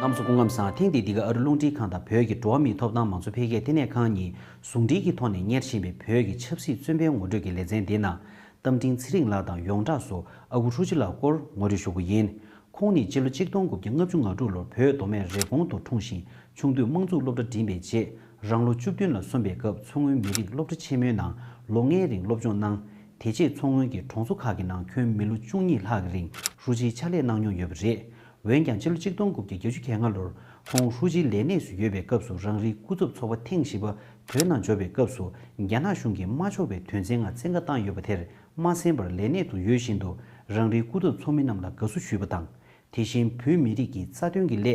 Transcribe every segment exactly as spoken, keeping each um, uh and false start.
ཁམས་སུ་སྐུ་ཁམས་བཟང་། ཐེངས་འདིའི་འདི་ག་ཨ་རི་རླུང་འཕྲིན་ཁང་དང་བོད་ཀྱི་འགྲོ་བ་མིའི་ཐོབ་ཐང་མང་གཙོ་འཕེལ་རྒྱས་ལྟེ་གནས་ཁང་གཉིས་ཟུང་འབྲེལ་གྱི་ཐོག་ནས་གཉེར་བཞིན་པའི་བོད་ཀྱི་ཆབ་སྲིད་བཙོན་པའི་ངོ་སྤྲོད་ཀྱི་ལེ་ཚན་འདི་ནང་། རྟ་མགྲིན་ཚེ་རིང་ལགས་དང་ཡོངས་གྲགས་སུ་ཨ་ཁུ་ཧྲུའུ་ཅི་ལགས་སྐོར་ངོ་སྤྲོད་ཞུ་རྒྱུ་ཡིན། ཁོང་ནི་སྤྱི་ལོ་གཅིག་སྟོང་དགུ་བརྒྱ་ལྔ་བཅུ་ང་དྲུག་ལོར་བོད་མདོ་སྨད་རེབ་གོང་དུ་འཁྲུངས་ཤིང་། ཆུང་དུས་དམངས་གཙུག་སློབ་གྲྭ་འགྲིམས་པའི་རྗེས། རང་ལོ་བཅུ་བདུན་ལ་སོན་པའི་སྐབས། མཚོ་སྔོན་མི་རིགས་སློབ་གྲྭ་ཆེན་མོའི་ནང་ལོ་ལྔའི་རིང་སློབ་སྦྱོང་གནང་། དེ་རྗེས་མཚོ་སྔོན་གྱི་གྲོང་ཚོ་ཁག་གི་ནང་ཁྱོན་མི་ལོ་བཅུ་གཉིས་ལྷག་གི་རིང་ཧྲུའུ་ཅིའི་ཕྱག་ལས་གནང་མྱོང་ཡོད་པ་རེད། འོན་ཀྱང་། སྤྱི་ལོ་གཅིག་སྟོང་དགུ་བརྒྱ་བརྒྱད་ཅུ་གྱ་ལྔ་ལོར་ཁོང་ཧྲུའུ་ཅིའི་ལས་གནས་སུ་ཡོད་པའི་སྐབས་སུ། རང་རེའི་སྐུ་ཚབ་ཚོགས་པ་ཐེངས་བཞི་པ་བོད་ནང་འབྱོར་བའི་སྐབས་སུ། རྒྱ་ནག་གཞུང་གིས་མ་ཆོག་པའི་དོན་ཚན་ལྔ་བཙན་བཀའ་བཏང་ཡོད་པ་དེར་མ་གསན་པར་ལས་གནས་དུ་ཡོད་བཞིན་དུ་རང་རེའི་སྐུ་ཚབ་ཚོགས་མི་རྣམས་ལ་དགའ་བསུ་ཞུས་པ་དང་། དེ་བཞིན་བོད་མི་རིགས་ཀྱི་རྩ་དོན་གྱི་སླད་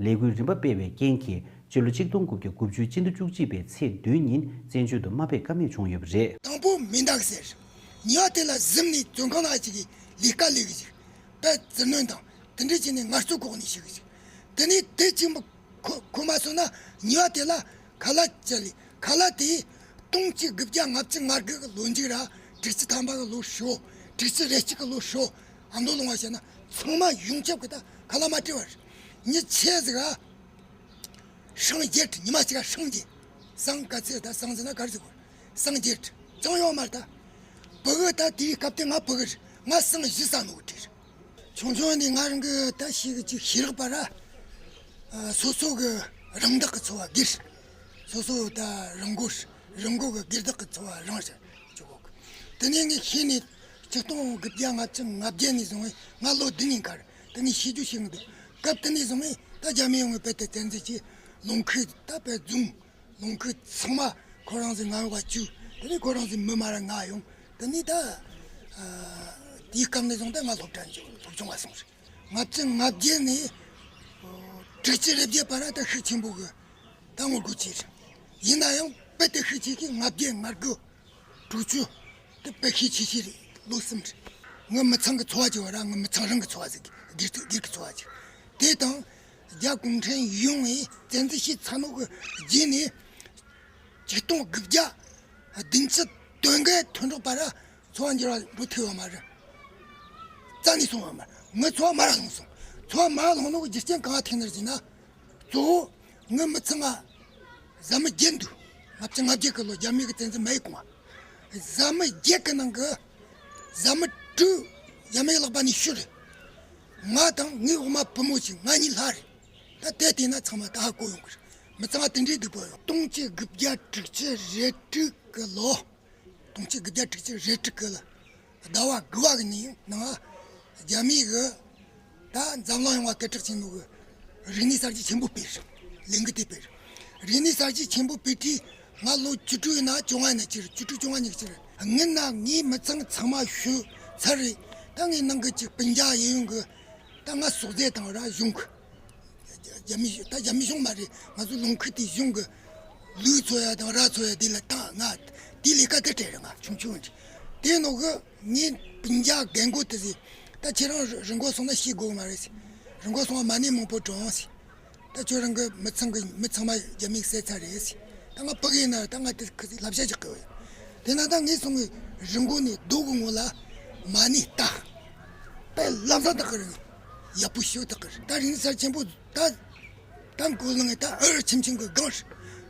ལས་འགུལ་རིམ་པ་སྤེལ་བའི་རྐྱེན་གྱིས། སྤྱི་ལོ་གཅིག་སྟོང་དགུ་བརྒྱ་དགུ་བཅུའི་སྤྱི་ཟླ་བཅུ་གཅིག་པའི་ཚེས་བདུན་ཉིན་བཙན་བྱོལ་དུ་མ་ཕེབས་ཀ་མེད་བྱུང་ཡོད་པ་རེད། དང་པོ་མེ་མདའ་གི་ཟེར། ཉི་མ་དེ་ལ་གཟིམ་ནས་བཙོན་ཁང་ནང་ཅིག་གི་ལས་ཀ་ལས་གི་ཅིག་དཔེ་ཟུར་སྣོན་དང་དེ་འདྲ་བྱས་ནས་ངལ་རྩོལ་གོ་ནས་ཤི་གི་ཅིག་དེ་ནས་དེ་ཅིག་མ་ཁོ་ཁོ་མ་སོང་ན་ཉི་མ་དེ་ལ་ཁ་ལག་ཅི་ལས་ཁ་ལག་དེ་སྟོང་གཅིག་དགུ་བརྒྱ་ལྔ་བཅུ་ང་དགུ་གི་ལོ་མཇུག་ར་དྲུག་ཅུ་ཐམ་པ་གི་ལོ་ཤོ་དྲུག་ཅུ་རེ་གཅིག་གི་ལོ་ཤོ་ཨ་མདོ་ལུང་བ་བཤད་ན་ཚང་མ་ཡོངས་ཁྱབ་གི་ད་ཁ་ལག་མ་སྤྲད་པར་ཉི་ཆེ་ཟིག་ག་སྲང་བརྒྱད་ཉི་མ་གཅིག་ག་སྲང་བརྒྱད། སྲང་ག་ཚད་ད་སྲང་ཟེར་ན་གར་ཟིག་གོ་སྲང་བརྒྱད་ཅང་ཡོད་མ་རེད་ད། ཕྲུ་གུ་ད་དེའི་སྐབས་དེ་ང་ཕྲུ་གུ་རེད། ང་སྲང་བཞི་ཟ་ནོ་གི་གྲས་རེད། ཆུང་ཆུང་ནས་ང་རང་གི་ད་ཤེས་གི་ཅིག་ཤེས་རིག་པ་ར། ཨ་སོ་སོ་གི་རང་བདག་གི་འཚོ་བ་སྒེར། སོ་སོ་ད་རང་མགོ་རང་མགོ་གི་སྒེར་བདག་གི་འཚོ་བ་རང་རེད་ཅོ་གོ་གི། དེ་ནས་ངས་ཤེས་ནས་ཆིག་སྟོང་དགུ་བརྒྱ་ལྔ་བཅུ་ང་བརྒྱད་ནས་བཟུང་བས་ང་ལོ་བདུན་ཡིན་ཁར་དེ་ནས་ཤེས་རྒྱུ་ཤེས་གི་འདུག་སྐབས་དེ་ནས་བཟུང་བས་ད་རྒྱ་མི་ཡོང་བའི་དཔེ་དེ་བཙན་འཛུལ་གྱིས་ལུང་ཁུག་ད་དཔེ་རྫོང་ལུང་ཁུག་ཚང་མ་ཁོ་རང་ཚོའི་ང་ཡོང་བ་བཅུག་དེ་ནས་ཁོ་རང་ཚོའི་མི་མ་ར་ང་ཡོང་དེ་ནས་ད་ཨ་དེའི་སྐབས་ནས་བཟུང་ད་ང་སློབ་གྲྭ་འཇུག་སློབ་སྦྱོང་བ་སོང་རེད། ལྔ་བཅུ་ང་བརྒྱད་ནས་དྲུག་ཅུ་རེ་བརྒྱད་བར་ད་ཤུགས་ཆེན་པོ་གི་ད་ངོ་རྒོལ་བྱས་རེད། ཡིན་ན་ཡང་དཔེ་དེ་ཤུགས་ཆེ་གི་ལྔ་བརྒྱད་ང་དགུ་དྲུག་ཅུ་དེ་དཔེ་ཤུགས་ཆེ་ཤོས་རེད། ལོ་གསུམ་རེད། ངའི་མི་ཚང་གི་འཚོ་བ་ཅིག་བ་ར་ངའི་མི་ཚང་རང་གི་འཚོ་བ་ཟིག་སྒེར་སྒེར་གི་འཚོ་བ་ཅིག་དེ་དང་རྒྱ་གུང་ཁྲན་ཡོང་ངས་བཙན་འཛུལ་བྱས་ཚར་ནོ་གི་རྗེས་ནས་ཆིག་སྟོང་དགུ་བརྒྱ་བདུན་ཅུ་དོན་དགུ་ཐོན་འགྲོ་བར་འཚོ་བ་འགྱུར་བ་འགྲོ་ཐུབ་ཡོད་མ་རེད། རྩ་ནས་སོང་བ་མ་རེད། ངའི་འཚོ་བ་མ་ར་ལོངས་སོང་། འཚོ་བ་མ་ར་ལོངས་ནོ་གི་རྒྱུ་རྐྱེན་གང་ཐུག་ནི་རེད་ཟེར་ན། གཙོ་བོ་ངའི་མི་ཚང་ང་བཟའ་མི་བརྒྱད་འདུག་ལྔ་བཅུ་ང་བརྒྱད་གི་ལོ་རྒྱ་མི་གི་བཙན་འཛུལ་མ་ཡི་གོང་བ། བཟའ་མི་བརྒྱད་གི་ནང་གི་བཟའ་མི་དྲུག་རྒྱ་མིའི་ལག་པ་ནས་ཤོར་རེད། ང་དང་ངའི་འོག་མ་བུ་མོ་གཅིག་ང་གཉིས་ལྷག་རེད། ད་དེ་བལྟས་ན་ཚང་མ་ད་ཧ་གོ་ཡོང་གི་རེད། མི་ཚང་མ་དེ་འདྲའི་སྡུག་པོ་ཡོད། སྟོང་གཅིག་དགུ་བརྒྱ་དྲུག་ཅུ་རེ་དྲུག་གི་ལོ། སྟོང་གཅིག་དགུ་བརྒྱ་དྲུག་ཅུ་རེ་དྲུག་གི་ལོ། ཟླ་བ་དགུ་བ་གི་ནང་ནང་རྒྱ་མི་གི་ད་འཛམ་གླིང་ཡོངས་ལ་སྐད་གྲགས་ཆེན་མོ་གི་རིག་གནས་གསར་བརྗེ་ཆེན་པོ་སྤེལ་རེད། ལས་འགུལ་དེ་སྤེལ་རེད། རིག་གནས་གསར་བརྗེ་ཆེན་པོ་སྤེལ་དུས་ང་ལོ་བཅུ་དྲུག་ཡིན་ན་བཅོ་ལྔ་ཡིན་ན་ཅི་རེད། བཅུ་དྲུག་བཅོ་ལྔ་ཉི་ཤུ་རེད། སྔོན་ན་ངའི་མི་ཚང་ཚང་མ་ཤི་ཚར་རེད། ད་ངའི་ནང་གི་ཅིག་སྤུན་ཀྱག་ཡིན་ཡོང་གི་ད་ང་སོག་རྫས་དང་ར་གཞུང་གི་རྒྱ་མི་ད་རྒྱ་མི་གཞུང་མ་རེད། ང་ཚོ་ལུང་ཁུག་དེ་གཞུང་གི་ལུག་འཚོ་ཡ་དང་ར་འཚོ་ཡ་དེ་ལ་ད་ང་དེ་ལས་ཀ་དེ་སྤྲད་རེད། ང་ཆུང་ཆུང་རེད། དེ་ནོ་གི་ངའི་སྤུན་ཀྱག་རྒན་རྒོན་དེ་ཟེར། ད་ཁྱེད་རང་རི་མགོ་སོང་ན་ཤེས་དགོས་མ་རེད་ཟེར། རི་མགོ་སོང་བ་མ་ཎི་མང་པོ་དྲངས་ཟེར། ད་ཁྱོད་རང་གི་མི་ཚང་གི་མི་ཚང་མ་རྒྱ་མིས་བསད་ཚར་རེད་ཟེར། ད་ང་ཕ་གི་ཡིན་ན་ད་ང་དེ་ཁ་ཟིག་བསླབ་བྱ་རྒྱག་གི་ཡོད། དེ་ན་ད་ངས་སོང་གི་རི་མགོ་ནས་རྡོ་གི་ངོ་ལ་མ་ཎི་བཏགས། དཔེ་ལམ་སང་བཏགས་གི་རེད། ཡག་པོ་ཞེ་པོ་བཏགས་གི་རེད། ད་རིག་གནས་གསར་ཆེན་པོ་ད་ད་མགོ་ལངས་ད་ཨ་རུ་ཆིམ་ཆིམ་གི་སྒང་རེད།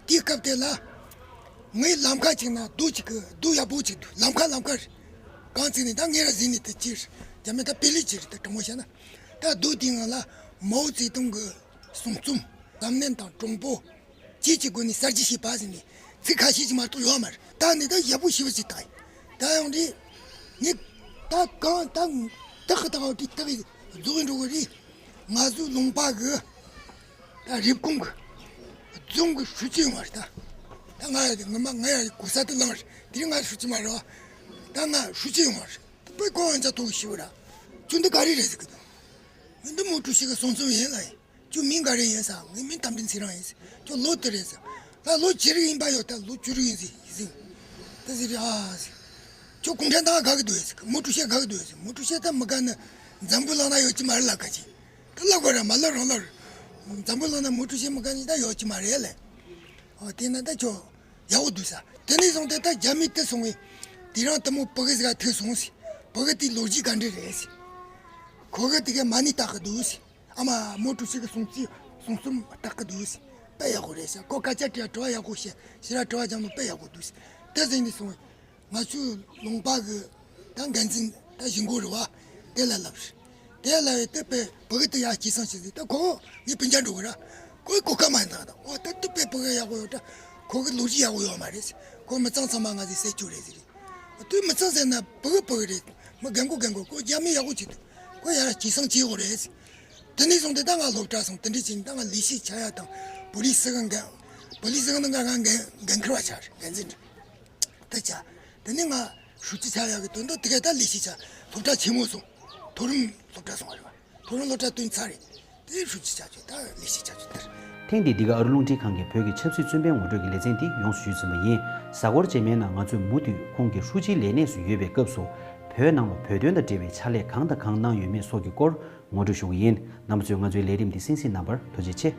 དེའི་སྐབས་དེ་ལ་ངའི་ལམ་ཁ་ཅིག་ན་རྡོ་ཅིག་གི་རྡོ་ཡག་པོ་ཅིག་འདུག་ལམ་ཁ་ལམ་ཁ་རེད། གང་ཚིག་ནས་ད་ངས་ར་ཟིན་ནས་དེ་ཅི་རེད། རྒྱ་མི་ད་པེ་ལི་ཅི་རེད། ད་དྲང་མོ་བཤད་ན་ད་རྡོ་དེའི་ངང་ལ་མའོ་ཙེ་ཏུང་གི་གསུང་རྩོམ་གཟབ་ནན་དང་དྲང་པོ་བཅས་ཀྱི་སྒོ་ནས་གསར་བརྗེ་བྱས་པ་ཟེར་ནས་ཚིག་ཁ་ཤས་ཀྱི་མ་གཏོགས་ཡོད་མ་རེད། ད་ནི་ད་ཡག་པོ་ཞེ་པོ་ཅིག་བཏང་ཡིན། ད་ཡང་རེད། ངས་ད་གང་ད་སྟག་གི་ད་ག་དེ་སྟག་གི་རྫོགས་འགྲོ་གི་རེད། ང་ཚོའི་ལུང་པ་གི་ད་རེབ་གོང་གི་རྫོང་གི་ཧྲུའུ་ཅི་ཡོང་བ་རེད། ད་ད་ང་ཡ་ངི་མ་ང་ཡ་གོ་ས་དེ་ལངས་རེད། དེ་རིང་ང་ཧྲུའུ་ཅི་མ་རེད་བ། ད་ང་ཧྲུའུ་ཅི་ཡོང་བ་རེད། དཔེ་ཁོ་ཡང་ཅག་ཐོག་ཞི་བ་ར། ཁྱོད་འདི་ག་རེ་རེད་ཟེར་གི་འདུག་ངས་འདི་མོ་ཀྲུའུ་ཞི་གི་གསུང་རྩོམ་ཡིན་ལ་ཡིན། ཁྱོད་མིང་ག་རེ་ཡིན་ཟེར། ངའི་མིང་རྟ་མགྲིན་ཚེ་རིང་ཡིན་ཟེར། ཁྱོད་ལོ་དུ་རེད་ཟེར། ད་ལོ་ཅི་རིགས་ཡིན་པ་ཡོད། ད་ལོ་བཅུ་རིགས་ཡིན་ཟེར་ཡིན་ཟེར། ད་ཟེར་རེད་ཨ་ཟེར། ཁྱོད་གུང་ཁྲན་ཏང་དགའ་གི་འདུག་ཟེར། མོ་ཀྲུའུ་ཞི་དགའ་གི་འདུག་ཟེར། མོ་ཀྲུའུ་ཞི་ད་མི་དགའ་ན་འཛམ་བུ་གླིང་ན་ཡོད་ཀྱི་མ་རེད་ལ་ག་ཅི། ད་ལབ་དགོས་ར་མ་ལབ་རང་ལབ་རེད། འཛམ་བུ་གླིང་ན་མོ་ཀྲུའུ་ཞི་མི་དགའ་ནི་ད་ཡོད་ཀྱི་མ་རེད་ལ། ཨོ་དེ་ན་ད་ཁྱོད་ཡག་པོ་འདུག་ས། དེ་ནས་བཟུང་སྟེ་ད་རྒྱ་མི་དེ་སོང་བས་དེ་རིང་དེ་མོ་ཕྲུ་གུ་ཟིག་ག་ཐུག་སོང་ཟེར། ཕྲུ་གུ་དེའི་ལོ་རྒྱུས་ག་འདྲ་རེད་ཟེར། ཁོ་གི་དེ་ག་མ་ཎི་བཏགས་གི་འདུག་ཟེར། ཨ་མ་མོ་ཀྲུའུ་ཞི་གི་གསུང་རྩོམ་ གསུང་རྩོམ་ལྟ་གི་འདུག་ཟེར། དཔེ་ཡག་པོ་རེད་ཟེར། ཁོ་སྐད་ཆ་དྲིས་དྲི་བ་ཡག་པོ་བཤད། ཞེ་དྲག་དྲི་བ་རྒྱབ་ན་དཔེ་ཡག་པོ་འདུག་ཟེར། དེ་ཟིན་ནས་སོང་བས། ང་ཚོའི་ལུང་པ་གི་ད་འགན་འཛིན་ད་གཞིས་འགོ་རེད་བ། དེ་ལ་ལབ་རེད། དེ་ལབ་ཡས་དེ་དཔེ་བུ་གི་དེ་ཡར་སྐྱེད་སྲིང་བྱེད་ཟེར། ད་ཁོ་ངའི་སྤུན་ཀྱག་འགྲོ་གི་ར། ཁོའི་གོ་སྐབས་མ་ཡིན་ད་ད། འོ་ད་དེ་དཔེ་བུ་གི་ཡག་པོ་ཡོད་ད། ཁོ་གི་ལོ་རྒྱུས་ཡག་པོ་ཡོད་མ་རེད་ཟེར། ཁོ་མི་ཚང་ཚང་མ་ང་ཚོས་བསད་རྒྱུ་རེད་ཟེར། དེ་མི་ཚང་ཟེར་ན་བུ་གི་བུ་གི་རེད། མི་རྒན་གོག་རྒན་གོག་ཁོ་རྒྱ་མི་ཡག་པོ་བྱེད་དུ། ཁོ་ཡར་སྐྱེད་སྲིང་བྱེད་དགོས་རེད་ཟེར། དེ་ནས་བཟུང་སྟེ་ད་ང་སློབ་གྲྭ་སོང་། དེ་འདྲ་བྱས་ནས་ད་ང་ལས་བྱེད་ཆགས་ཡ་དང་། པོ་ལིས་སི་གི་འགན། པོ་ལིས་སི་གི་ནང་ང་འགན་འགན་འཁུར་བ་ཆགས་རེད། འགན་འཛིན་རེད། དེ་ཆགས། དེ་ནས་ང་ཧྲུའུ་ཅི་ཆགས་ཡག་གི་དོན་དུ་དེ་ག་ད་ལས་བྱེད་ཆགས། སློབ་གྲྭ་ཆེན་མོ་སོང་། མཐོ་རིམ་སློབ་གྲྭ་སོང་བ་རེད་བ། མཐོ་རིམ་སློབ་གྲྭ་ཐོན་ཚར་རེད། དེ་ཧྲུའུ་ཅི་ཆགས་ཆོག་ད་ལས་བྱེད་ཆགས་ཆོག་དེར། ཐེངས་འདིའི་འདི་ག་ཨ་རུ་རླུང་འཕྲིན་ཁང་གི་བོད་ཀྱི་ཆབ་སྲིད་བཙོན་པའི་ངོ་སྤྲོད་ཀྱི་ལེ་ཚན་འདི་ཡོངས་སུ་ཞུས་ཟིན་པ་ཡིན། གཟའ་འཁོར་རྗེས་མའི་ནང་ང་ཚོས་མུ་མཐུད་ཁོང་གིས་ཧྲུའུ་ཅིའི་ལས་གནས་སུ་ཡོད་པའི་སྐབས་སུ། བོད་ནང་ལ་བོད་དོན་དང་འབྲེལ་བའི་ཕྱག་ལས་གང་དང་གང་གནང་ཡོད་མེད་སོགས་ཀྱི་སྐོར་ངོ་སྤྲོད་ཞུ་གི་ཡིན། རྣམ་པ་ཚོས་ང་ཚོའི་ལས་རིམ་འདི་གསན་གཟིགས་གནང་བར་ཐུགས་རྗེ་ཆེ།